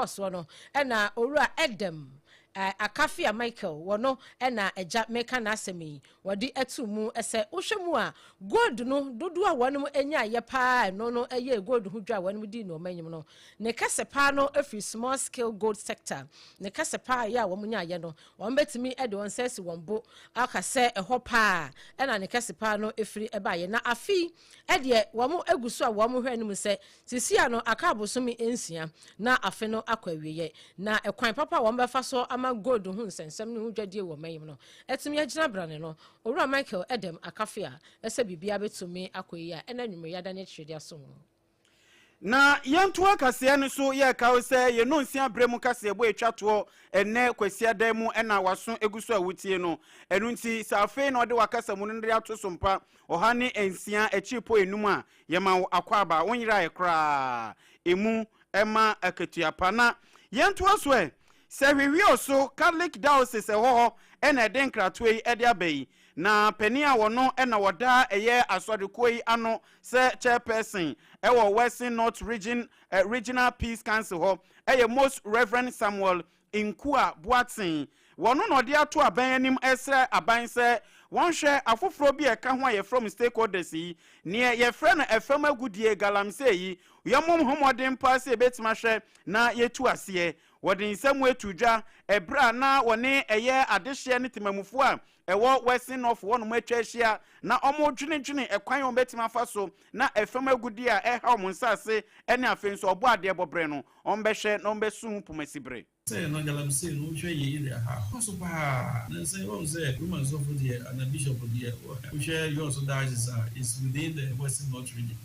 Soɔ no na Owura Edem Akafia Michael wɔ no na agya meka n'asɛm yi wɔde ato mu sɛ wohwɛ mu a gold no dodoɔ a wɔnom nyaeɛ paa ɛno no ɛyɛ gold ho dwa a wɔnom dii no ɔman no ne kɛse paa no firi small scale gold sector. Ne kɛse paa yɛ a wɔn nyaeɛ no, wɔn bɛtumi de wɔn nsa asi wɔn bo aka sɛ ɛhɔ paa ɛna ne kɛse paa no firi ɛbaeɛ. Na afei ɛdeɛ wɔn agu so a wɔn hwɛ anim sɛ sisi a no aka abosome 6 na afe no akɔ awieɛ na ɛkwan papa a wɔn bɛfa so ama gold ho nsɛnsɛm ne ho dwadie wɔ man mu no ɛtumi agyina brane no, Owura Michael Edem Akafe a ɛsɛ biribiara bɛtumi akɔ yi a ɛna nnwumire yɛada ne akyire de aso mu. Na yɛntoa kaseɛ no so. Yɛreka wo sɛ yɛn nonsia berɛ mu kaseɛbɔ ɛtwa toɔ ɛnnɛ Kwasiada mu ɛna waso egu so a wotie no. Ɛno nti sɛ afei na ɔde wakasa mu no de ato so mpa 106.5 a, yɛma wo akɔ aba wonyeraeɛ koraa emu ɛma akatua pa. Na yɛntoa so ɛ sɛ Hwehwɛ so Catholic Diocese ɛwɔ hɔ ɛna ɛde nkratoɔ yi ɛde aba yi, na panin a wɔno ɛna wɔda ɛyɛ asɔrekuo yi ano sɛ chairperson ɛwɔ Western North Region Regional Peace Council hɔ ɛyɛ Most Reverend Samuel Nkua Boateng. Wɔno na ɔde ato aban anim ɛsrɛ aban sɛ wɔnhwɛ afoforɔ bi a ɛka ho a yɛfrɛ mu stakeholders yi, neɛ yɛfrɛ no ɛfam agudie galamsey yi, yɛmmom ho mmɔden paa sɛ yɛbɛtumi ahwɛ na yɛtu aseɛ. Wɔde nsɛm etu dwa ɛberɛ a na wɔne ɛyɛ adehyeɛ ne temamufoɔ a ɛwɔ Western North wɔnom atwa ahyia na wɔn dwenedwene ɛkwan a wɔn bɛtumi afa so na ɛfam agudie a ɛha wɔn nsaase ɛne afei nso ɔbɔ adeɛ bɔbrɛ no, wɔn bɛhwɛ na wɔn bɛsu ho pomasi bere. Sɛ no galamsey no, wohwɛ yɛ area ha kɔ so paa na sɛ wɔn sɛ Roman sɔfo deɛ ana bishop deɛ, wohwɛ Yɔso Diocese a is within the Western North Region,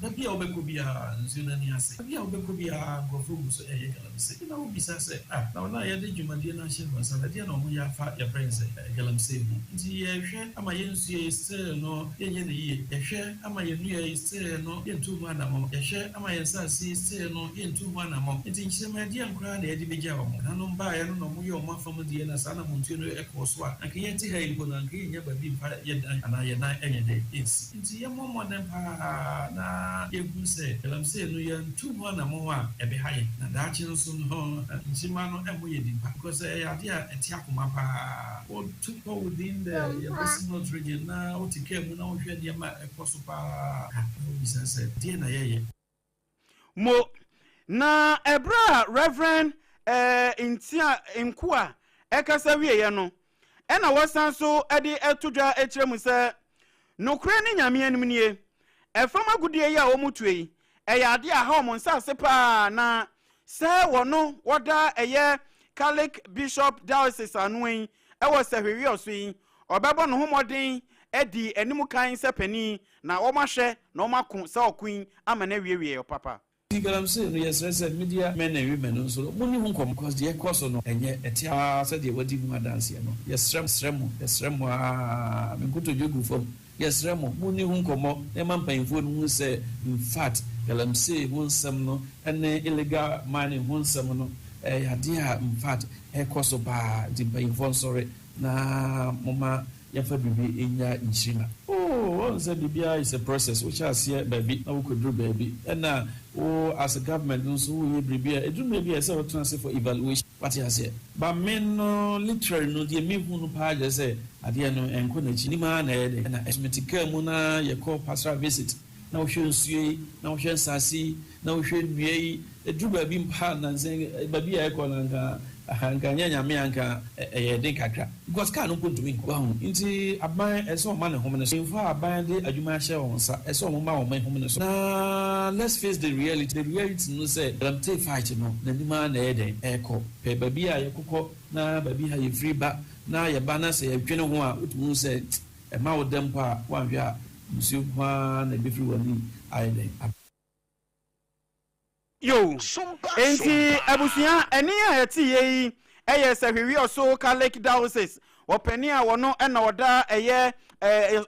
baabi a wobɛkɔ biara nsuo no ani ase, baabi a wobɛkɔ biara nkurɔfoɔ gu so ɛyɛ galamsey. Na wobisa sɛ, ah, na ɔno a yɛde dwumadie no ahyɛ wɔn nsa no, ɛdeɛ na ɔmo yɛ afa yɛfrɛ no sɛ galamsey ho? Nti yɛhwɛ ama yɛn nsuo yi still no yɛnyɛ no yie, yɛhwɛ ama yɛn nnua yi still no yɛntu ho anammɔ, yɛhwɛ ama yɛn nsase yi still no yɛntu ho anammɔ. Nti nkyerɛma ɛdeɛ nkoraa na yɛde bɛgya wɔn nanom baeɛ no na ɔmo yɛ ɔmo afam deɛ na saa anammɔntuo no ɛkɔɔ so a, anka yɛte ha yi mpo no, anka yɛnnya baabi mfa yɛ dan anaa yɛn nan ɛnyɛ dɛ ɛnsi. Nti yɛmmɔ mmɔden paa na yɛhu sɛ galamsey no yɛntu ho anammɔn a ɛbɛha yɛn na daakye nso no nkyima no ɛmmɔ yɛ din pa, because ɛyɛ adeɛ a ɛte akoma paa. Wotu kɔ within the yɛ Western North Region na wote kaa mu na wohwɛ nneɛma a ɛkɔ so paa na wobisa sɛ deɛ na yɛyɛ. Mo na ɛberɛ a Reverend Ntia Nkoa ɛkasa wieɛ no, ɛna wɔsan so de ɛto dwa kyerɛ mu sɛ nokorɛ ne Nyame anim nie, ɛfam agodie yi a wɔn tue yi ɛyɛ adeɛ a ha wɔn nsase paa, na sɛ wɔno wɔda ɛyɛ Catholic Bishop Diocese ano yi ɛwɔ Sɛhwehwɛ so yi, ɔbɛbɔ ne ho mmɔden adi anim kan sɛ panin na wɔn ahwɛ na wɔn ako sɛ ɔko yi ama no awiewie papa. Nti galamsey no, yɛsrɛ sɛ media men and women no nso no, monni ho nkɔmmɔ, because deɛ ɛkɔ so no ɛnyɛ ɛte ara sɛdeɛ wadi ho adanseɛ no. Yɛsrɛ mo, srɛ mo, yɛsrɛ mo ara, me nkotodwe gu fam, yɛsrɛ mo, monni ho nkɔmmɔ na ɛma mpanyinfoɔ no hu sɛ in fact galamsey ho nsɛm no ne illegal mining ho nsɛm no ɛyɛ adeɛ a in fact ɛkɔ so paa. Nti mpanyinfoɔ nsɔre na moma yɛmfa biribi nya nkyirima. Oh, wɔn sɛ biribiara is a process. Wohyɛ aseɛ baabi na wokɔduru baabi, ɛna wo as a government nso woyɛ biribi a ɛduru baabi a ɛsɛ wotena ase for evaluation. Wate aseɛ? Ba me no, literally no, deɛ mehu no paa kyerɛ sɛ adeɛ no ɛnkɔ n'akyi nim ara na ɛyɛ dɛ. Ɛna ɛsomete kaa mu na yɛkɔ pastoral visit na wohwɛ nsuo yi na wohwɛ nsase yi na wohwɛ nnua yi, ɛduru baabi mpa nansɛn baabi a ɛkɔ no, anka nyɛ Nyame anka ɛyɛ den kakra, because kaa no mpo ntumi nkɔ. Wahu? Nti aban ɛsɛ ɔma ne home no so. Mfo a aban de adwuma ahyɛ wɔn nsa, ɛsɛ ɔmo ma wɔn home no so. Na let's face the reality. The reality no sɛ galamsey fight no n'anim ara na ɛyɛ dɛn ɛkɔ pɛ. Baabi a yɛkokɔ na baabi a yɛfiri ba na yɛba na sɛ yɛdwene ho a, wotumi hu sɛ ɛma wo dɛm mpo a, woanhwɛ a nsuo nko ara na ɛbɛfiri w'ani ayɛ dɛn aba. Yo, enti abusua, ɛne a ɛte yɛ yi ɛyɛ Sɛhwehwɛ so Catholic Diocese ɔpanin a wɔno ɛna ɔda ɛyɛ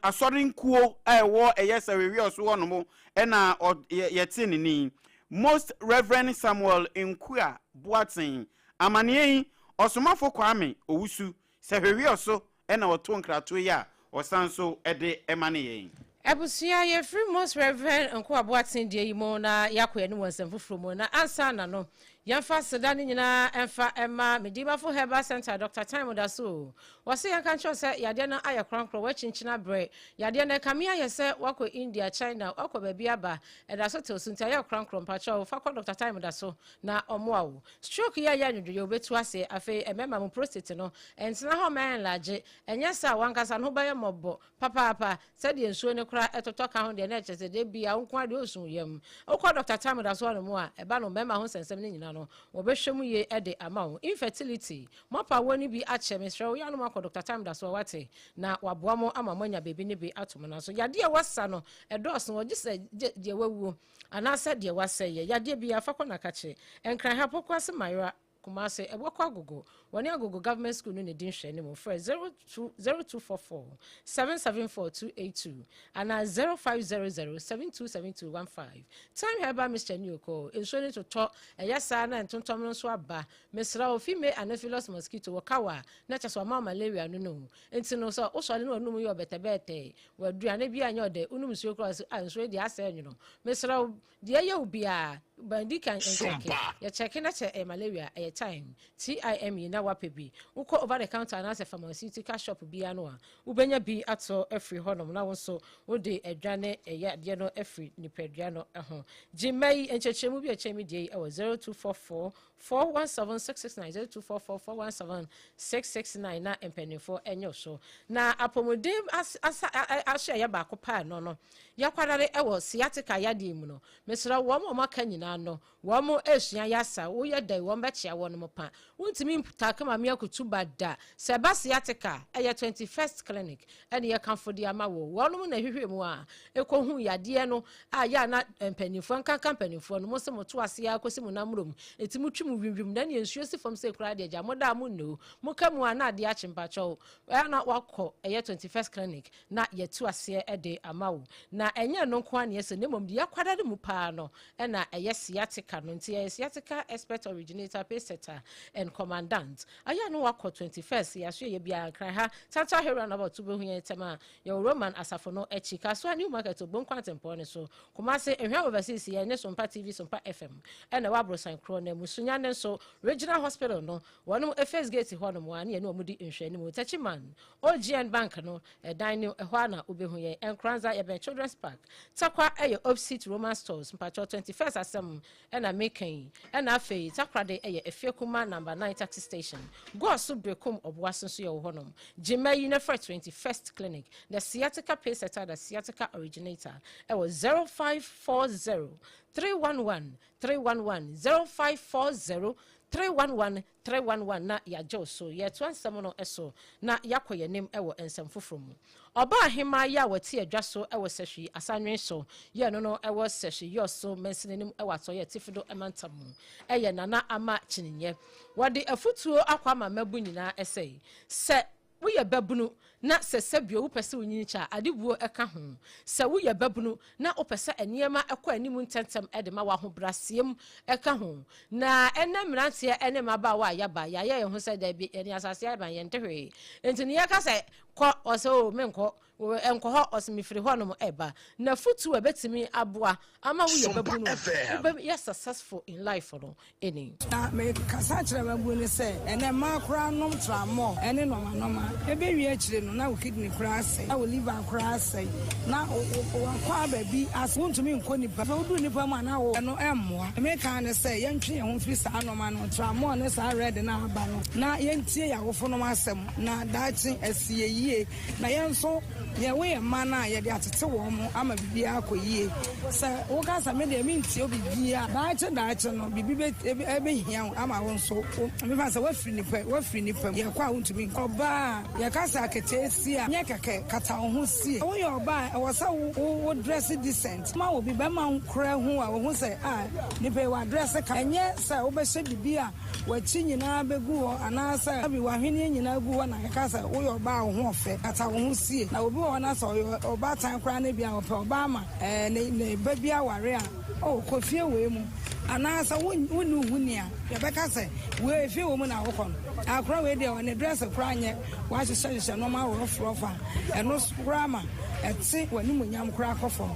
asɔre nkuo a ɛwɔ ɛyɛ Sɛhwehwɛ so hɔnom ɛna yɛte ne ni, Most Reverend Samuel Nkua Boateng. Amanneɛ yi, Ɔsomafo Kwame Owusu, Sɛhwehwɛ so ɛna ɔto nkrato yi a ɔsan so ɛde ɛma ne yɛn. Abusua, yɛfiri Most Reverend Nkoa Boateng deɛ yi mu na yɛakɔ yɛne wɔ nsɛm foforɔ mu. Na ansa na no Yɛmfa aseda no nyinaa mfa mma Medimafo Herbal Centre, Dɔkta Time da so o. Wɔse yɛnka nkyerɛ wo sɛ yadeɛ no ayɛ korɔnkorɔ, woakyinkyini abrɛ. Yadeɛ no ɛkame ayɛ sɛ woakɔ India, China, woakɔ baabi aba, ɛda so tew so nti ayɛ korɔnkorɔ. Mpakyɛw fa kɔ Dɔkta Time da so na ɔmmoa wo. Stroke yi a ɛyɛ anwodwoeɛ, wobɛtu aseɛ. Afei mmarima mo prostate no, ɛntena hɔ mma ɛnlarge, ɛnyɛ saa a w'ankasa no ho bɛyɛ mmɔbɔ papaapa. Sɛdeɛ nsuo no koraa totɔ ka ho deɛ, na ɛkyerɛ sɛ da biara wo nko ara deɛ ɔresu wo yam. Wokɔ Dɔkta Tam da so hɔnom a, ɛba no mmarima ho nsɛnsɛm no nyinaa no, wɔbɛhwɛ mu yie de ama wo. Infertility, moapa awoɔ no bi akyɛ, mesrɛ wo, yɛ a na moakɔ Dɔkta Tam da so a, woate, na waboa mo ama moanya baabi ne bi ato mo nan so. Yadeɛ a wɔasa no, ɛdɔɔso, wɔgye sɛ gye deɛ wawuo anaasɛ deɛ wasɛeɛ. Yadeɛ biara, fa kɔ na ka kye. Nkran ha, Pokuase Mayera. Kumase, ɛwɔ kɔ Agogo. Wɔne Agogo Government School no na ɛdi nhwɛanim. Frɛ 02 0244 774 282 anaa 0500 727215. Thyme Herbal Mixture ni okɔ. Nsuo no totɔ, ɛyɛ saa na ntontom no nso aba. Mesrɛ wo, female Anopheles mosquito wɔ ka wo a, na kyerɛ sɛ wɔama wo malaria no no. Nti no, sɛ wosɔre na w'anum yɛ ɔbɛtɛbɛɛtɛɛ, w'aduane biara nyɛ ɔdɛ, wonom nsuo koraa a, ah, nsuo yi deɛ asɛe nwono. Mesrɛ wo, Deɛ ɛyɛ wo biaa bandi kan nkyɛke yɛ kyɛke na kyɛ ɛyɛ malaria ɛyɛ time TIME na wapɛ bi wokɔ over the counter anaasɛ pharmaceutical shop biaa no a wobɛnya bi atɔ afiri hɔnom na wo nso wode adwane ɛyɛ adeɛ no afiri nipadua no ho gye mma yi nkyerɛkyerɛmu bi a ɛkyɛn me deɛ yi ɛwɔ 0244 417 669 0244 417 669 na mpanimfoɔ nyɛ wo so. Na apɔmuden asa aso ɛyɛ baako paa no no yɛkwadare wɔ sciatica yadeɛ mu no mesrɛ wɔn a wɔaka nyinaa no wɔn resua yasa woyɛ dɛn wɔn bɛkyea wɔn mo pa wontumi ntake maame akutu ba da sɛ ɛba sciatica ɛyɛ 21st clinic ɛne yɛkamfo de ama wo wɔnom na ɛhwehwɛ mu a ɛkɔhu yadeɛ no a yɛ a na mpanimfoɔ nkanka mpanimfoɔ no mo se moto ase ara kɔsi mo nammerɛ mu ɛti motwi mu wimwim na neɛ nsuo si fam sɛ koraa deɛ gya moda a mo nnoo moka mu a na adeɛ akye mpakyɛw ɛa na wakɔ ɛyɛ 21st clinic na yɛtu aseɛ de ama wo na ɛnyɛ no nko a neɛ sɛ na mmom deɛ akwadare mu paa no ɛna ɛyɛ sciatica no nti ɛyɛ sciatica expert originator pacesetter and commandant ayɛ a na wakɔ 21st yɛaso yɛ biara nkran ha Tata Hero roundabout wobɛhu yɛn ntɛm a Yɛwɔ Roman asafo no akyi, Kasoa New Market Obom Kwantempɔn no so, Kumasi, Nhwɛ Overseas yɛn ne Sompa TV Sompa FM ɛna ɛwɔ aborosan korɔ no mu, Sunyani nso, Regional Hospital no, wɔnom first gate hɔ nom a ne yɛne wɔn di nhwɛanimu, Techiman, OGN Bank no ɛdan no ɛhɔ ara na wobɛhu yɛn, Nkoranza yɛbɛn Children's Park, Tarkwa ɛyɛ opposite Roman Stores, mpakyɛw 21st asɛm Ɛna meka yi. Ɛna afei Takoradi yɛ Afiakuma number 9 taxi station. Goaso Berekum Ɔboase nso yɛwɔ hɔnom. Gye mma yi na frɛ 21st Clinic, the sciatica pacesetter, the sciatica originator ɛwɔ 0540 311 311, 0540 311 311 na yɛagye wo so. Yɛretoa nsɛm no so na yɛakɔ yɛn anim wɔ nsɛm foforɔ mu. Ɔbaahemaa yi a wɔte adwa so wɔ Sahwi Asanwen so yɛ no no wɔ Sahwi Yɔso mansini no mu wɔ Atɔeɛ Atifido mantam mu yɛ Nana Ama Kyininyɛ. Wɔde afutuo akɔ ama mmabun nyinaa sɛ, sɛ Woyɛ babunu na sɛ sɛbio wopɛ sɛ wonyini kyɛ a, adebuo ka ho. Sɛ woyɛ babunu na wopɛ sɛ nneɛma kɔ anim ntɛmntɛm de ma wo ahobrɛaseɛ mu ka ho. Na ɛnnɛ mmeranteɛ ne mmabaawa a yɛaba, yɛayɛ yɛn ho sɛ dabi, yɛne asase aban, yɛnte hwee. Enti no yɛka sɛ kɔ, ɔsɛ oo menkɔ, nkɔ hɔ, ɔsɛ mefiri hɔnom ɛba. N'afotuo a ɛbɛtumi aboa ama woyɛ babunu a, wobɛyɛ successful in life no, ni. Na mekasa kyerɛ mmabun no sɛ, ɛnnɛ mmaa koraa nom tramol ne nɔma nɔma. Ɛbɛwie akyire no, na wo kidney koraa asɛe, na wo liver koraa asɛe, na w'akwaa baabi asɛe. Wontumi nkɔ nnipa. Afei woduru nnipa mu a, na wo. Ɛno ɛmmoa. Deɛ meka ara ne sɛ, yɛntwe yɛn ho mfiri saa nɔma no, tramol ne saa red no a aba no, na yɛntie yɛn awofonom asɛm, na daakye asi yɛn yie. Na yɛn nso, yɛwo yɛn mma no a, yɛde atete wɔn ama biribiara akɔ yie. Sɛ woka sɛ, Me deɛ, mentie obi biara a, daakye daakye no, biribi bɛhia wo ama wo nso, mefa sɛ woafiri nnipa, woafiri nnipa mu, yɛkɔ a wontumi nkɔ. Ɔbaa a, yɛka sɛ aketeesia a, nyɛ kɛkɛ, kata wo ho sie. Sɛ woyɛ ɔbaa a, ɛwɔ sɛ wo wo dress decent. Ma obi bɛma koraa hu a, ɔhu sɛ, ah, nipa yi wadrɛse kama. Ɛnyɛ sɛ wobɛhyɛ biribi a W'akyi nyinaa bɛgu hɔ anaasɛ abi w'ahweneɛ nyinaa gu hɔ na kɛka sɛ woyɛ ɔbaa a wo ho ɔfɛ, kata wo ho sie. Na obi wɔ hɔ na sɛ ɔyɛ ɔbaatan koraa no ebia ɔpɛ ɔbaa ma ne ne ba bi aware a, oh kɔ fie wei mu. Anaasɛ wo wonni wo ho ni a, yɛbɛka sɛ wei efie wei mu na wokɔ no. Akora wei deɛ ne dress koraa nyɛ, wahyehyɛhyehyɛ nneɛma rɔfrɔf a, ɛno koraa ma ɛte w'animuonyam koraa kɔ fam.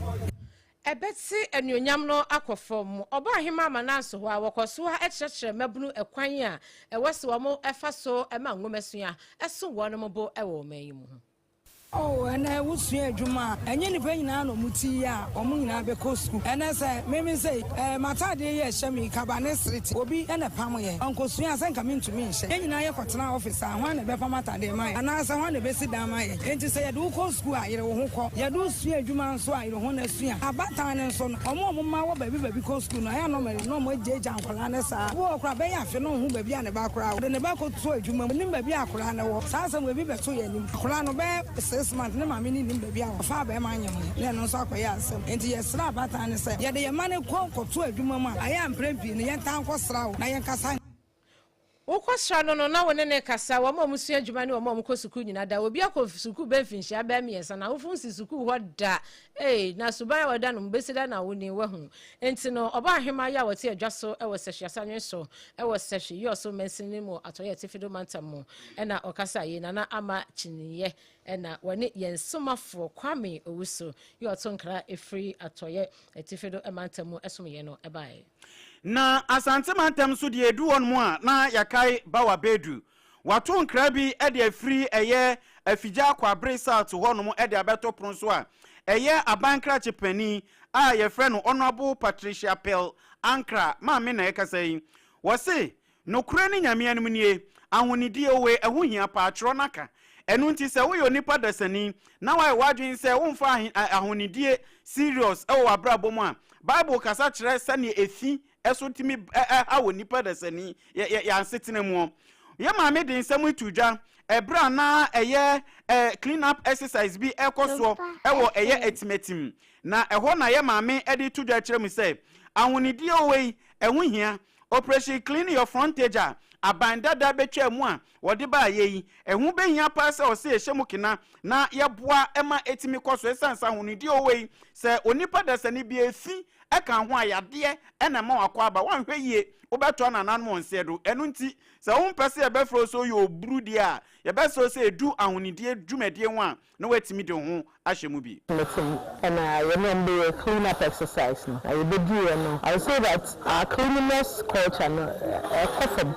Ɛbɛte anuonyam no akɔ fam. Ɔbaahemaa Manase hɔ a, wɔkɔ so ara kyerɛkyerɛ mmabunu ɛkwan a ɛwɔ sɛ wɔfa so ma nwomasua so wɔn bo wɔ ɔman yi mu ho. Oh, ɛnɛ wosua adwuma a, ɛnyɛ nnipa nyinaa na wɔn ti yɛ a wɔn nyinaa bɛkɔ sukuu. Ɛnɛ sɛ meme sei, eh, m'ataadeɛ yi a ɛhyɛ me yi, kaba ne serete, obi na ɛpam yɛ. Ɔnkɔsua a, sɛ nka mentumi nhyɛ. Yɛn nyinaa yɛkɔtena office a, hwan na ɛbɛpam ataadeɛ ma yɛn? Anaasɛ hwan na ɛbɛsi dan ma yɛn? Enti sɛ yɛde wo kɔ sukuu a, yere wo ho kɔ. Yɛde wo sua adwuma nso a, yere ho na sua. Abatan no nso no, wɔn a wɔn mma wɔ baabi baabi kɔ sukuu no, ɛyɛ a na wɔn na wɔagyaagyaa nkwadaa no saa. Obi wɔ hɔ koraa a, bɛyɛ afe na ɔnhu baabi a ne ba koraa wɔ. Ɔde ne ba kɔto adwuma mu, ɔnnim baabi a akwadaa no wɔ. Saa asɛm wei, ebi bɛto yɛn anim. Akwadaa no, bɛyɛ 6 months, ne maame no nnim baabi a ɔfaa barima anyem no, na ɛno nso akɔyɛ asɛm. Enti yɛsrɛ abatan no sɛ, yɛde yɛn mma no kɔ kɔto adwuma mu a, ɛyɛ a mprɛn pii no, yɛntaa nkɔsra wɔn na yɛnkasa. Wokɔsra no no, na wo ne no rekasa. Wɔn a wɔsua adwuma ne wɔn a wɔkɔ sukuu nyinaa da. Obi akɔ sukuu bɛyɛ mfinhyia bɛyɛ mmiɛnsa, n'awofo nsi sukuu hɔ da. Ei, na suban a wɔda no mu besi dɛn na wo ni? Woahu? Enti no, ɔbaa ahemmaa yi a wɔte adwa so wɔ Sɛhwi Asanwen so wɔ Sɛhwi Yɔso mansini mu Atɔeɛ Atifi Do mantam mu na ɔkasaa yi. Nana Ama Kyiniiɛ na wɔne yɛn somafoɔ Kwame Owusu yi a ɔto nkra firi Atɔeɛ Atifi Do mantam mu som yɛn no baeɛ. Na Asante mantam nso deɛ ɛdu hɔ nom a na yɛakae Bawa Bedu. Wato nkra bi de afiri ɛyɛ Afigya Kwabre South hɔ nom de abɛto pono so a ɛyɛ aban krakye panin a yɛfrɛ no Honourable Patricia Pearl Ankrah maame na ɛkasa yi. Wɔse nokorɛ ne Nyame anim nie, ahonidie oe ɛho hia paa, twerɛ no aka. Ɛno nti sɛ woyɛ onipa dasani na woayɛ w'adwene sɛ womfa ahonidie serious wɔ w'abrabɔ mu a, Bible kasa kyerɛ sɛdeɛ efi so tumi haw onipa dasani yɛ yɛn asetena mu. Yɛn maame de nsɛm yi to dwa ɛberɛ a na ɛyɛ clean up exercise bi ɛrekɔ soɔ ɛwɔ ɛyɛ Atimatim. Na ɛhɔ na yɛn maame de to dwa kyerɛ mu sɛ ahonidie wei ɛho hia. Operation Clean Your Frontage a aban dada bɛtwaa mu a wɔde baeɛ yi, ɛho bɛhia paa sɛ ɔsɛ yɛhyɛ mu kena na yɛboa ma ɛtumi kɔ so ɛsiane sɛ ahonidie wɔ yi, sɛ onipa dasani bi efi ka ho a, yadeɛ na ɛma wakɔ aba. Woanhwɛ yie, wobɛtoa nananom wɔn nseɛ do. Ɛno nti, sɛ wompɛ sɛ yɛbɛfrɛ wo sɛ woyɛ oburu deɛ a, yɛbɛsrɛ wo sɛ ɛdu ahonidie dwumadie ho a, na woatumi de wo ho ahyɛ mu bi. Meeting na yɛne wɔn bɛyɛ clean up exercise no na yɛbɛduruiɛ no I would say that our cleanliness culture no ɛkɔ fam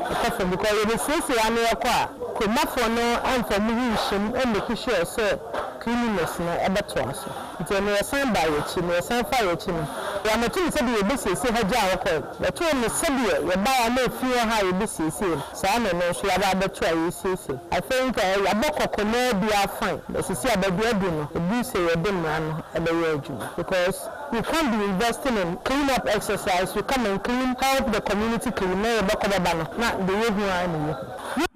ɛkɔ fam because yɛbɛsiesie ano yɛkɔ a kuromafoɔ no ɛmfa wɔn ho nhyɛ mu ɛmmake sure sɛ cleanliness no ɛbɛtoa so nti ɛno yɛsan baa yɛn akyi na yɛsan faa yɛn akyi no yɛammɛto no sɛdeɛ yɛbɛsiesie ha gyaa hɔ kɔe yɛtoo no sɛdeɛ yɛbaeɛ a na ɛfi wɔ ha a yɛbɛsiesie no. Saa na ɛno nso yɛaba abɛto a yɛresiesie. Afei nka yɛabɔ kɔkɔ no ara biara fine but sisi a baabi adu no ɛduru sɛ yɛde mmara no bɛyɛ adwuma because we can't be investing in clean up exercise, we come and clean, help the community clean na yɛbɛkɔ bɛba no na deɛ yɛhu ara na yɛhu.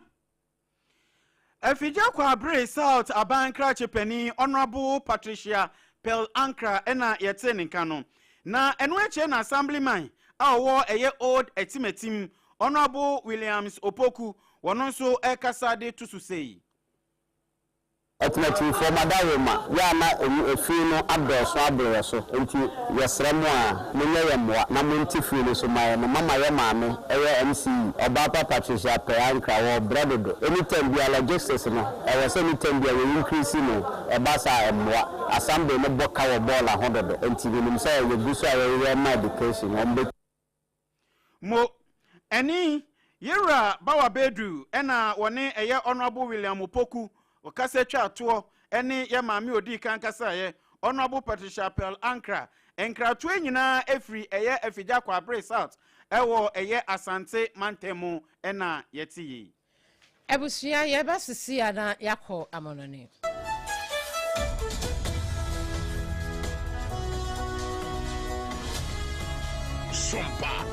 Afigya Kwabre South aban krakye panin Honourable Patricia Pearl Ankrah na yɛtee ne nka no. Na ɛno akyire na Assemblyman a ɔwɔ ɛyɛ Old Atimatim, Honourable Williams Opoku, wɔno nso rekasa de to so sei. Atimatimfoɔ mo adaworoma yɛ a na emu efii no adɔɔso aboro yɛ so nti yɛsrɛ mo a monyɛ yɛn mmoa na monte fii no so ma yɛn no mama yɛ maame ɛyɛ MCE Ɔbaapa Patricia Pɛɛ Ankrah wɔ brɛ dodo any time biara logistics no ɛwɔ sɛ any time biara yɛ increase no ɛba saa a ɛmmoa Assembly no bɔ ka wɔ bɔɔla ho dodo nti menim sɛ yɛgu so a yɛyɛ ma education wɔn bɛ Mo, ɛne Yewura Bawa Bedu ɛna wɔne ɛyɛ Honourable William Opoku ɔkasa twa toɔ ɛne yɛ maame odii kan kasaeɛ Honourable Patricia Pearl Ankrah. Nkratoɔ yi nyinaa ɛfiri ɛyɛ Afigya Kwabre South ɛwɔ ɛyɛ Asante mantam mu ɛna yɛte yei. Abusua yɛba sisi a na yɛakɔ amanɔne. Sompa.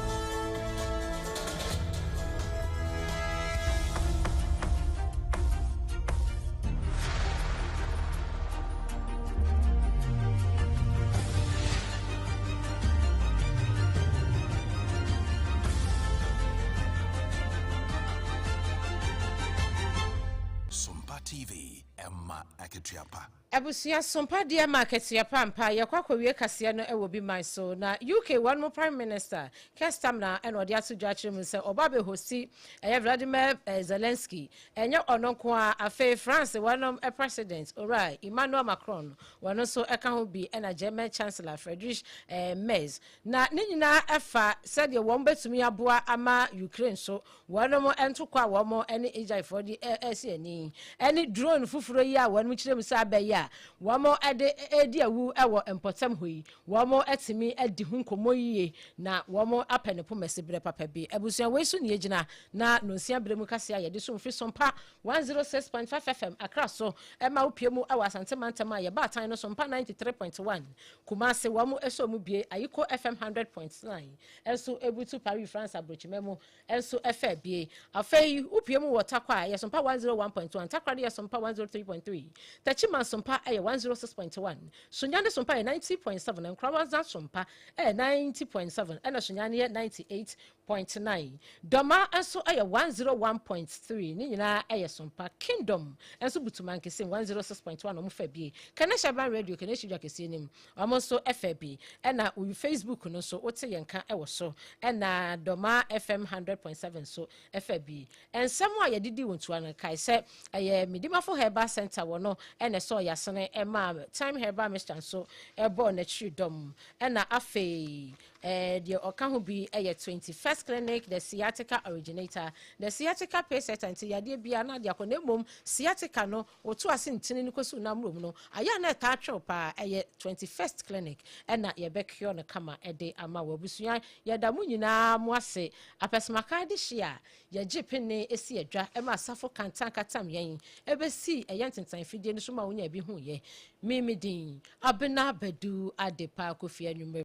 Sompa TV. Ɛma akatua pa. Abusua sompa deɛ ma akatua pa mpa. Yɛkɔ akɔwie kaseɛ no wɔ bi man so na UK wɔn mo Prime Minister Keir Starmer ɛna ɔde ato dwa akyerɛ mu sɛ ɔba abɛhosti ɛyɛ Vladimir Zelensky. Ɛnyɛ ɔno nko a, afei France wɔnom President Owura Emmanuel Macron, wɔn nso ɛka ho bi, ɛna German Chancellor Friedrich Merz, na ne nyinaa ɛfa sɛdeɛ wɔn bɛtumi aboa ama Ukraine so wɔnom ntokɔ a wɔn ne Israelfoɔ de ɛsi ani, ɛne drone foforɔ yi a wɔn kyerɛ mu sɛ abɛyɛ a wɔn de edi awu wɔ mpɔtam hɔ yi, wɔn atumi adi ho nkɔmmɔ yie na wɔn apɛ ne poma si berɛ papa bi. Abusua, wei so ne yɛgyina na nonsia berɛ mu kase a yɛde so mfiri Sompa 106.5 FM Akra so ɛma wopie mu ɛwɔ Asante mantam a yɛba atan no, Sompa 93.1 Kumase, wɔn ɛsɔ mu bie Ayiko FM 100.9 ɛnso ebutu Paris, France aburokyima mu ɛnso ɛfɛ bie. Afei wopie mu wɔ Takwa a yɛ Sompa 101.1, Takwa de yɛ Sompa 103.3, Tachima Sompa ɛyɛ 106.1, Sunyani Sompa yɛ 90.7, Nkoranza Sompa ɛyɛ 90.7, ɛna Sunyani yɛ 98.9, Dɔma nso ɛyɛ 101.3. Ne nyinaa ɛyɛ Sompa. Kingdom nso Butumankese 106.1, ɔmo fɛ bie. Kanesha Ban Radio, Kanesha dwa kɛseɛ nim, ɔmo nso ɛfɛ bi, ɛna oyi Facebook no nso wote yɛn ka ɛwɔ so, ɛna Dɔma FM 100.7 so ɛfɛ bi. Nsɛm a yɛdedi wɔn tua no, kae sɛ ɛyɛ Medimafo Herbal Center wɔ no ɛna ɛsɛ ɔyasene ɛma Time Herbal Mixture nso ɛbɔ n'akyiri dɔm, ɛna afei deɛ ɔka ho bi ɛyɛ 21st Clinic, the sciatica originator, the sciatica pain center. Nti yadeɛ bia na adeɛ akɔ na mmom sciatica no woto ase ntini no kɔsi nam no ayɛ a na ɛtaa twɛw paa, ɛyɛ 21st Clinic ɛna yɛbɛkio no kama ɛde ama wɔ. Abusua, yɛda mo nyinaa mo ase. Apɛsɛmaka de hye a yɛgye pene esi adwa ɛma asafo kantan katam yɛn ɛbɛsi ɛyɛ ntentan fidie no so ma wonya bi hu yɛ. Mimi din Abena Badu Adepa Kofi anwummerɛ.